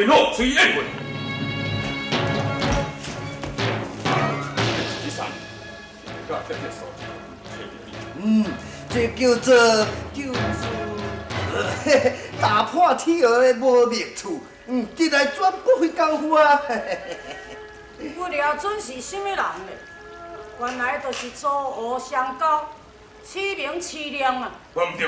落水緣分。第三，我特別所找著你。嗯，這叫做打破天鵝的無覓處。嗯，這來轉不費功夫啊。阮掠準是啥物人咧？原來就是糟惡相交，痴明痴亮啊！我毋對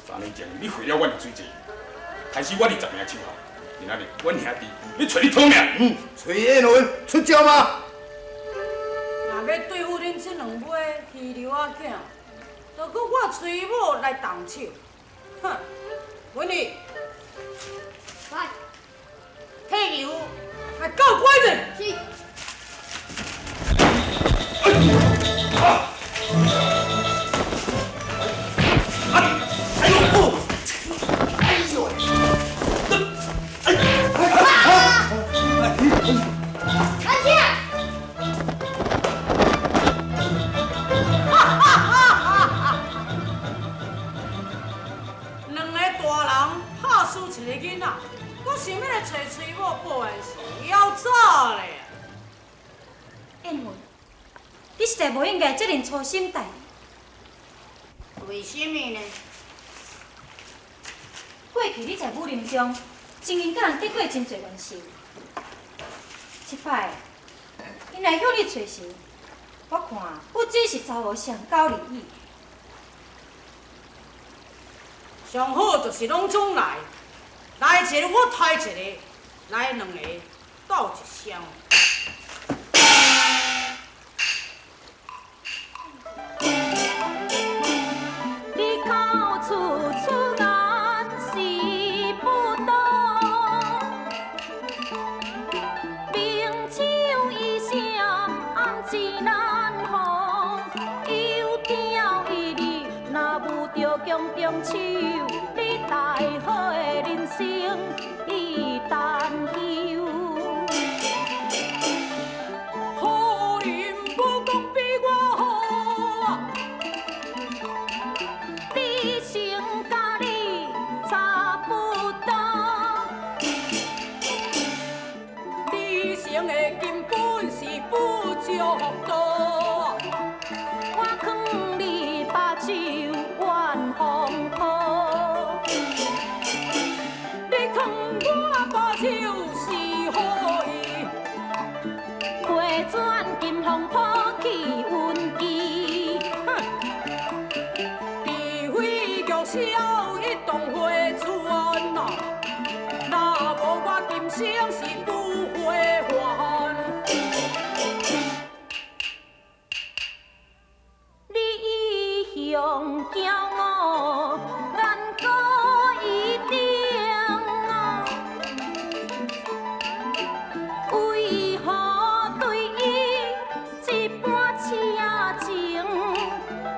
，3年前你毀了阮的水池，害死阮的10名手下。今仔日阮兄弟欲揣你討命。嗯，崔彦文出招嗎？若欲對付恁這兩尾虛流仔囝，就閣我崔某來動手。哼，文麗，來，替義父來告拐子。是。哎呦！哎呦！阿姐。兩个大人拍輸一个囡仔，閣想欲來揣崔某報冤是枵早咧。燕雲，你實在無應該這爾粗心大意。為什麼呢？過去你在武林中，曾經佮人結過真濟冤仇。這擺，𪜶來向你揣仇，我看不只是糟惡相交而已。上好就是攏總來，來一個我刣一個，來兩個鬥一雙。你口出出言是不當，明槍伊閃暗箭難防，有朝一日若無著宮中手，你大好的人生伊擔憂。好人武功比我好啊！你生佮你差不多，你生的根本是不足道。我囥你把手怨風雨。你囥我把手是何意？回轉金鳳坡去運機，哼！除非玉簫一動回轉啊，若無我今生是不會還。你一向驕傲，眼高一等啊，為何對伊這般痴情？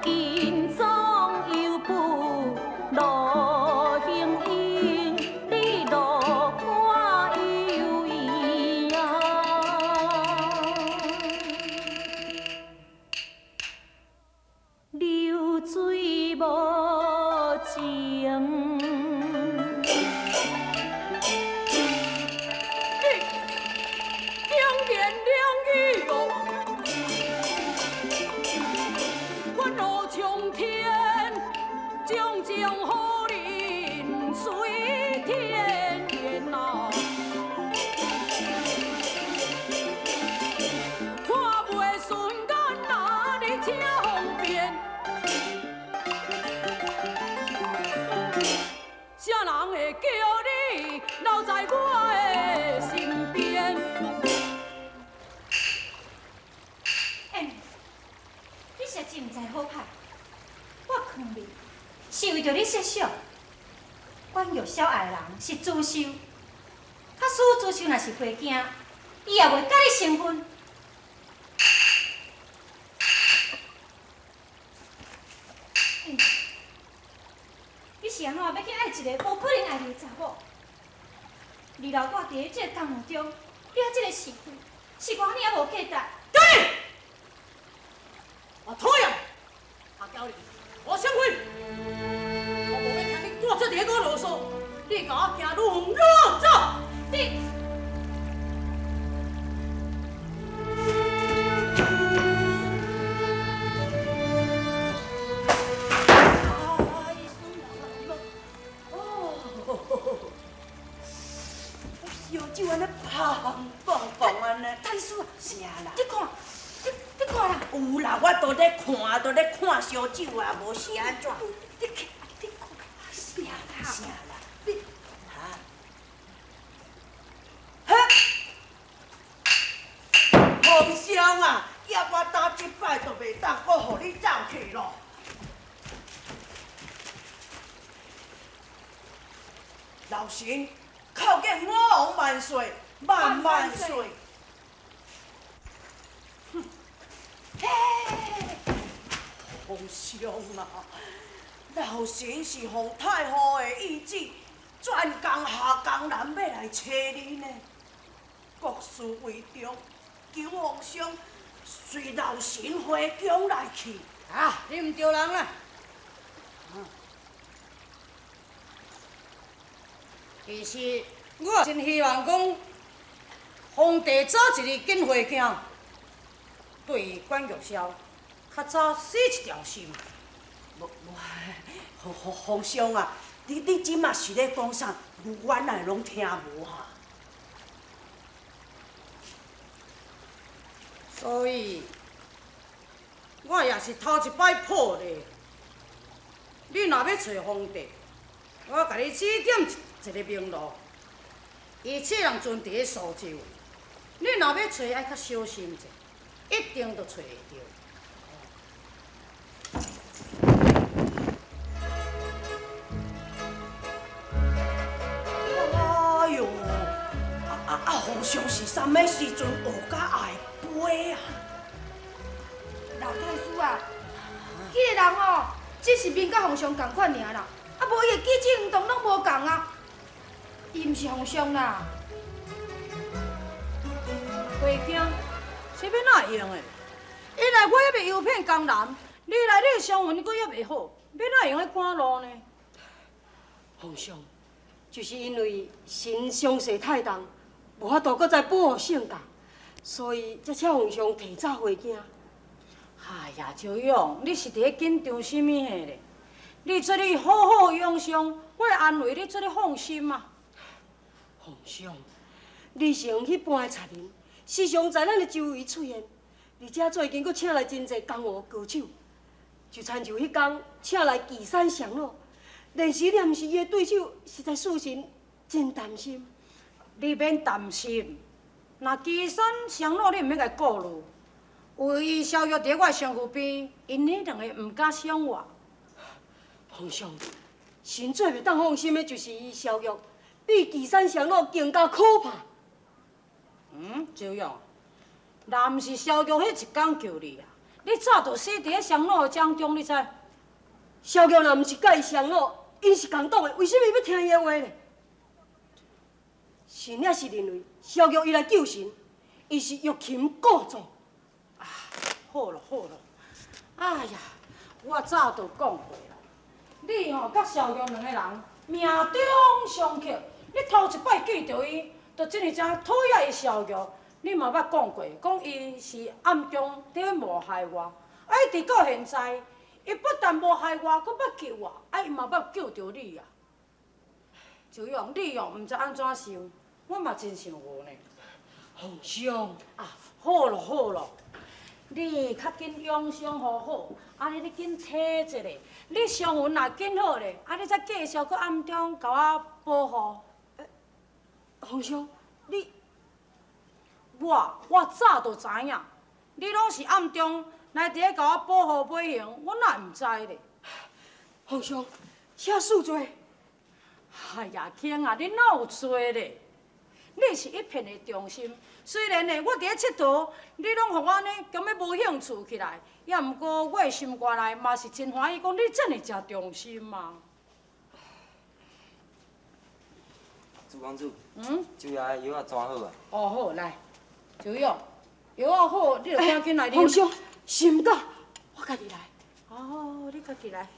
金裝猶不落形影，你落我猶伊啊。流水無情。你兩言兩語哦，阮路長天，種種好人隨天緣啊。看袂順眼啊，你請方便。啥人會叫你留在我的身邊？燕雲，你實真毋知好歹。我囥你是為著你設想。阮玉簫愛的人是朱秀，假使朱秀若是回京，伊也袂佮你成婚。欸，你是按怎欲去愛一个無可能愛你的查某？你留我佇這個江湖中，惹這個是非，是我按呢仔無價值？對，我討厭阿嬌你，我相信，我無欲聽你帶這佇咧閣囉嗦，你共我行愈遠愈好走。你。安呢？太师啊，啥啦？你看，你看啦。有啦，我都咧看，都咧看烧酒啊，无是按怎？你看，你看，啥啦？啥啦？你哈？哈？皇上啊，叫我打这摆都袂当，阁予你走去咯。老臣叩见我王万岁，万万岁！哼，嘿，皇上啊，老臣是奉太后的懿旨，转江下江南欲来揣你呢。国事为重，求皇上随老臣回宫来去。啊，你毋著人啦。其实我真希望讲，皇帝早一日紧回京，对关玉箫较早死一条心。无无，皇上啊，你这马是咧讲啥？我哪会拢听无哈？所以，我也是头一摆破例。你若欲揣皇帝，我共你指点一个明路。伊这人阵伫咧苏州，你若欲揣，爱较小心者，一定就揣会著。哎哟，啊！皇上是啥物时阵学甲会飞啊？老太师啊，彼个人哦，只是面佮皇上仝款尔啦，啊无伊的举止行动拢无仝啊。伊毋是皇上啦。回京是欲哪用的？一来我犹未游遍江南，二来你的伤痕阁犹未好，欲哪用得赶路呢？皇上，就是因为臣伤势太重，无法度阁再保护圣驾，所以才请皇上提早回京。哎呀，赵勇，你是伫咧紧张啥物咧？你做你好好养伤，我会安慰你做你放心啊。皇上，李成彼般的贼人，时常在咱的周围出现，而且最近阁请来真济江湖高手，就亲像彼工请来岐山长老，连时你也毋是伊的对手，实在使臣真担心。你免担心，若岐山长老你毋免共顾虑，有伊萧玉伫我的身躯边，𪜶彼两个毋敢伤我。皇上，臣最袂当放心的就是伊萧玉，比岐山长老更加可怕。赵勇，若毋是萧玉彼一工救你啊，你早就死伫咧长老的掌中，你知？萧玉若毋是佮伊长老，𪜶是共党的，为啥物欲听伊的话呢？臣也是认为萧玉伊来救臣，伊是欲擒故纵。啊，好咯好咯，哎呀，我早就讲过啦，你吼佮萧玉两个人命中相克，你头一摆见著伊，就这尔正讨厌伊萧玉，你嘛捌讲过，讲伊是暗中伫谋害我，啊，一直到现在，伊不但无害我，阁捌救我，啊，伊嘛捌救著你啊。赵勇，你哦，毋知按怎想，我嘛真想无呢。皇上啊，好咯好咯，你较紧养伤好好，按呢你紧体一下，你伤痕若紧好咧，啊，你再继续阁暗中共我保护。皇上，你我早就知影，你拢是暗中来伫咧共我保护飞行，我哪会毋知咧？皇上，请恕罪。哎呀，卿啊，你哪有罪咧？你是一片的忠心，虽然呢，我伫咧𨑨迌，你拢予我按呢，感觉无兴趣起来，也毋过我的心肝内嘛是真欢喜，讲你这尔诚忠心啊。朱公子，周爷的药仔怎好啊？哦好，来，周勇，药仔好，你就赶紧来啉。皇上，是毋敢，我家己来。哦，你家己来。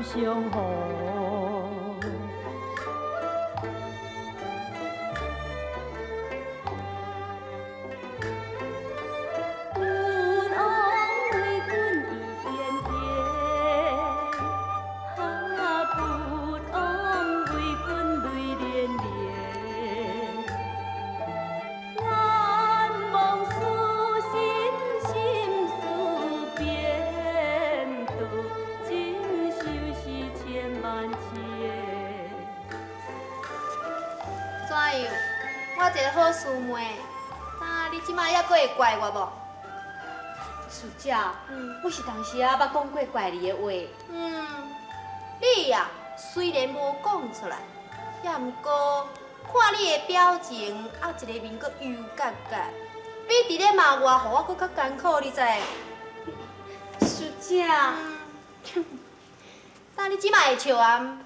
相逢。怎样？我一个好师妹，啊，你这摆犹阁会怪我无？师姐，我是当时啊捌讲过怪你的话。嗯，你呀，虽然无讲出来，也毋过看你的表情，啊，一个面阁油角角，比伫咧骂我，予我阁较艰苦，你知？师姐，但你这摆会笑啊？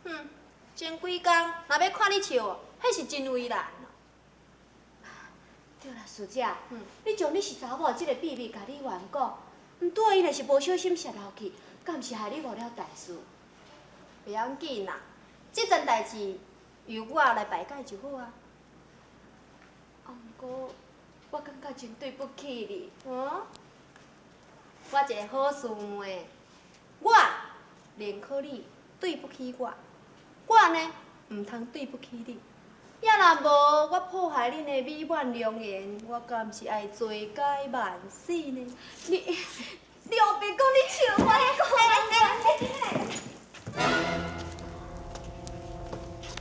哼，前几工若欲看你笑，彼是真为难。对啦，师姐，你将你是查某这个秘密共你员讲，毋拄仔伊若是无小心泄露去，敢毋是害你误了大事？袂要紧啦，这件代志由我来排解就好啊。啊，毋过我感觉真对不起你。嗯？我一个好师妹，我宁可你对不起我，我呢毋通对不起你。也若无我破坏恁的美满良缘，我敢是爱罪该万死呢？你，你后白讲你笑我咧讲。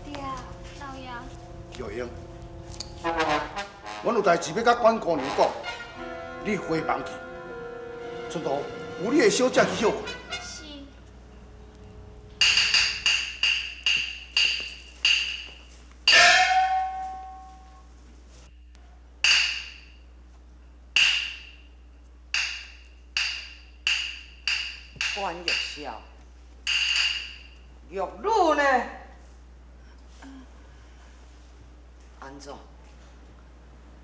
爹，老爷。玉英，阮有代志欲佮管姑娘讲，你回房去。顺途有你的小姐去歇睏。是。关玉箫，玉女呢？按怎？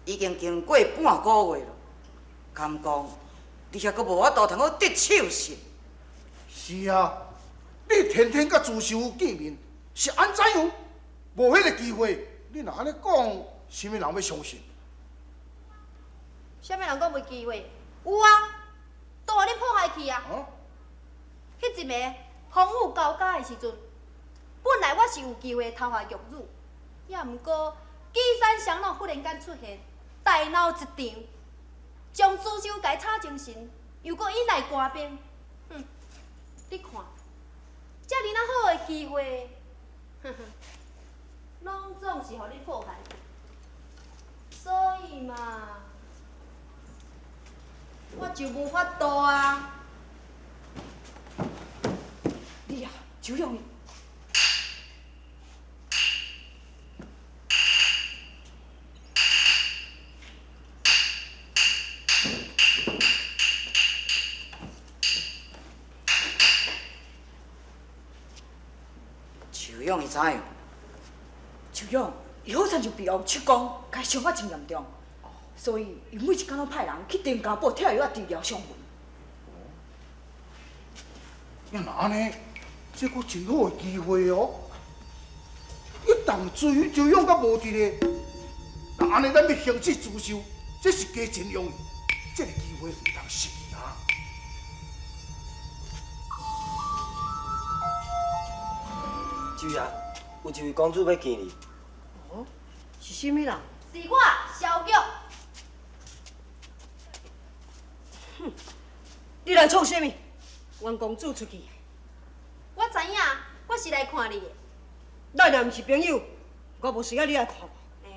已经经过半个月了，敢讲你犹阁无法度通好得手信？是啊，你天天佮朱秀见面，是按怎样？无彼个机会，你若按呢讲，啥物人欲相信？啥物人讲无机会？有啊，都予你破坏去啊！彼一暝风雨交加的时阵，本来我是有机会偷下玉女，也毋过岐山双老忽然间出现，大闹一场，将朱秀共吵精神，又阁引来官兵。哼，你看，遮尔仔好的机会，哼哼，拢总是予你破坏。所以嘛，我就无法度啊。你啊，就用。秋勇伊怎样？秋勇，伊好亲像被王七公共伤甲真严重，所以伊每一工拢派人去丁家堡拆药仔治疗伤痕。啊，若按呢，这阁真好的机会哦！一旦周勇阁无伫咧，若按呢，咱欲行刺朱秀，这是加真容易，这个机会毋通失去啊！周爷，有一位公子欲见你。哦，是啥物人？是我，萧玉。哼，你来创啥物？阮公子出去。我知影，我是来看你的。咱也毋是朋友，我无需要你来看我。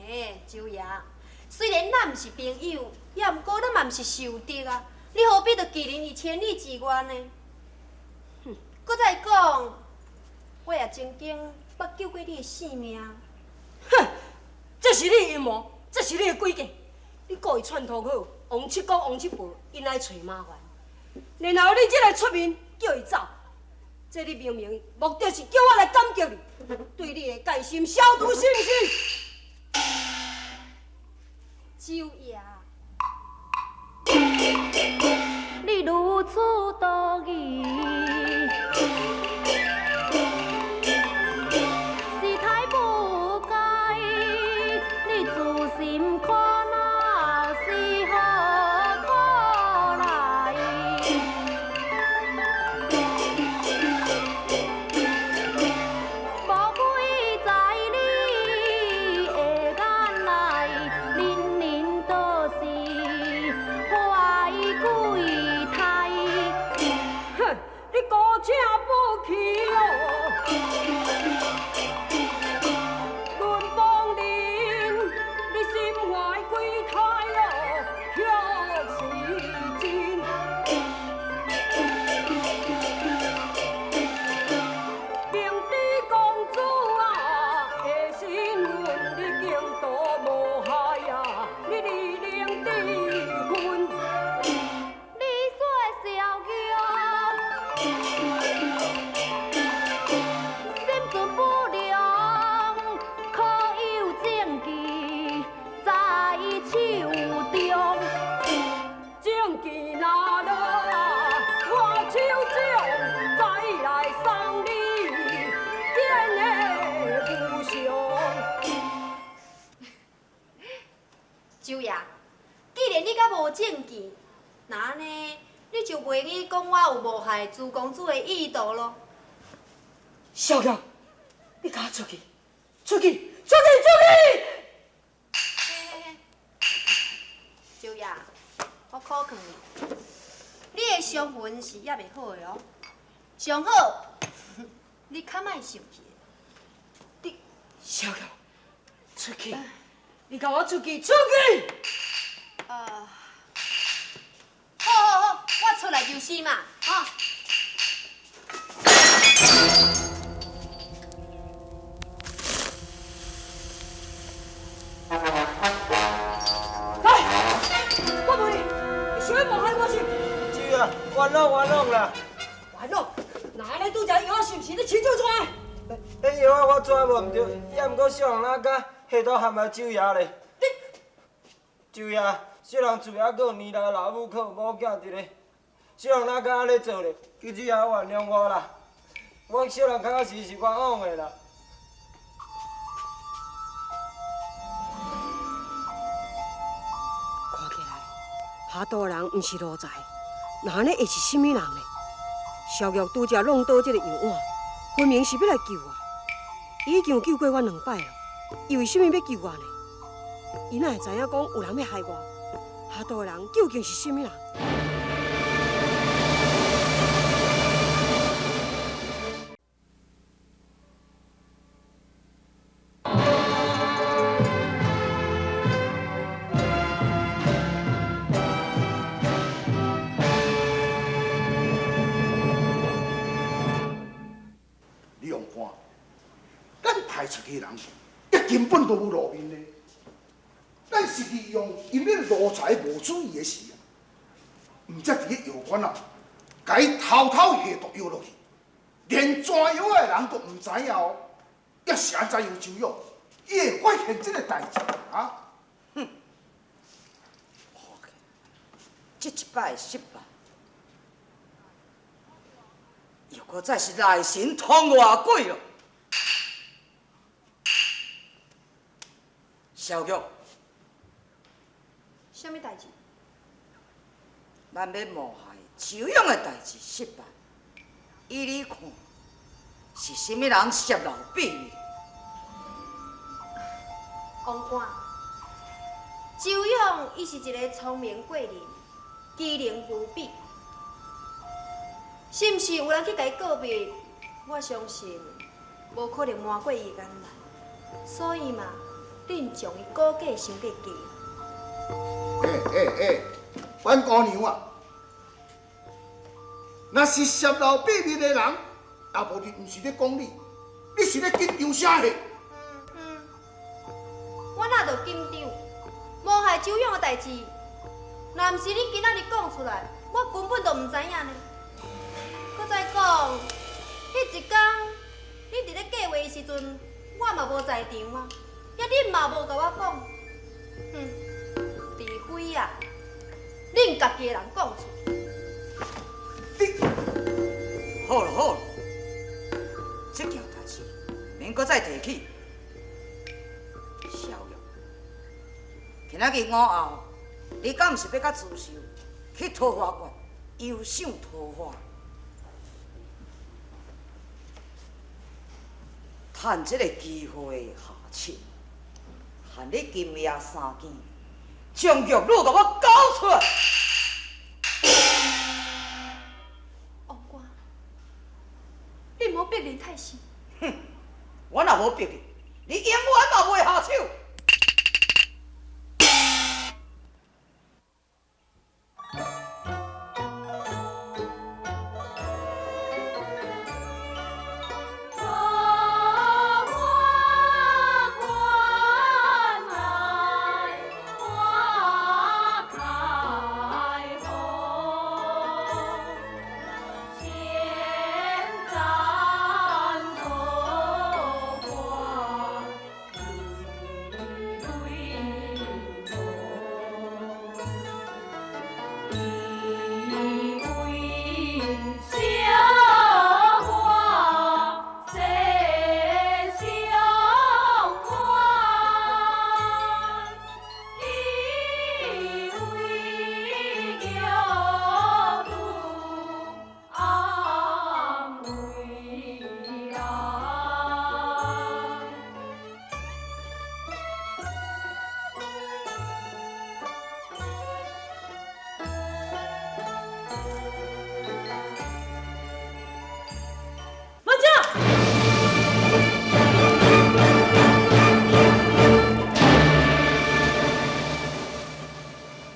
欸，周爷，虽然咱毋是朋友，也毋过咱嘛毋是仇敌啊。你何必著拒人于千里之外呢？哼，阁再讲，我也曾经捌救过你的性命。哼，这是你的阴谋，这是你的诡计。你故意串通好，王七公、王七婆𪜶来揣麻烦，然后你这个出面叫伊走。这你明明目的是叫我来感激你，对你的戒心消除，是毋是？周爷，你如此多疑，你姑且不去哦。论邦人，你心怀鬼胎哦，却是真。明知公主啊的身份，你竟图无害啊，你利能得分。你说小玉，心存不良，可有证据在手中？证据若落啊，我手中再来送你见的无常。周爷，既然你阁无证据，那按呢，你就袂去讲我有谋害朱公子的意图咯？小玉，你共我出去，出去，出去，出去！嘿嘿嘿，周爷，我考劝你，你的伤痕是犹未好的哦，上好，你较莫生气。你，小玉，出去！你共我出去，出去！好好好，我出来就是嘛，哈。来，我问你，你想欲谋害我是？姐啊，冤枉冤枉啦！冤枉！那按呢拄才药是毋是你亲手抓的？彼药仔我抓无毋对，也毋过小人哪敢下毒陷害周爷咧？你，周爷，小人厝还阁有年老老母靠某囝伫咧，小人哪敢按呢做咧？求周爷原谅我啦！我小人确实是冤枉的啦。看起来，下毒的人毋是奴才，那按呢会是啥物人呢？小玉拄才弄倒这个药碗，分明是欲来救我。伊已经有救过我两摆了，伊为啥物欲救我呢？伊哪会知影讲有人欲害我？下毒的人究竟是啥物人？你用看，咱派出去的人，伊根本都无露面的。咱是利用𪜶咧奴才无注意的时啊，毋才伫咧药馆啊，共伊偷偷下毒药落去，连抓药的人都毋知影哦。抑是按怎样周勇，伊会发现这个代志啊？哼，这一摆的失败，又阁再是内神通外鬼咯。小玉，啥物代志？咱欲谋害周勇的代志失败，依你看，是啥物人泄露秘密？王官，周勇伊是一个聪明过人，机灵无比，是毋是有人去共伊告密？我相信无可能瞒过伊的眼力，所以嘛，恁将伊估计伤过低。欸，阮姑娘啊，若是泄露秘密的人，也无你毋是咧讲你，你是咧紧张啥咧？我哪著紧张？谋害周勇的代志，若毋是恁今仔日讲出来，我根本就毋知影呢。阁再讲，彼一工恁伫咧计划的时阵，我嘛无在场啊，也恁嘛无共我讲。哼，除非啊，恁家己的人讲出。好了好了，这件代志免阁再提起。小玉，今仔日午后，你敢毋是欲佮朱秀去桃花源游赏桃花？趁这个机会下手，限你今夜三更，将玉女共我交出来。王官，莫逼你太师。哼，我若无逼你，你永远嘛袂下手。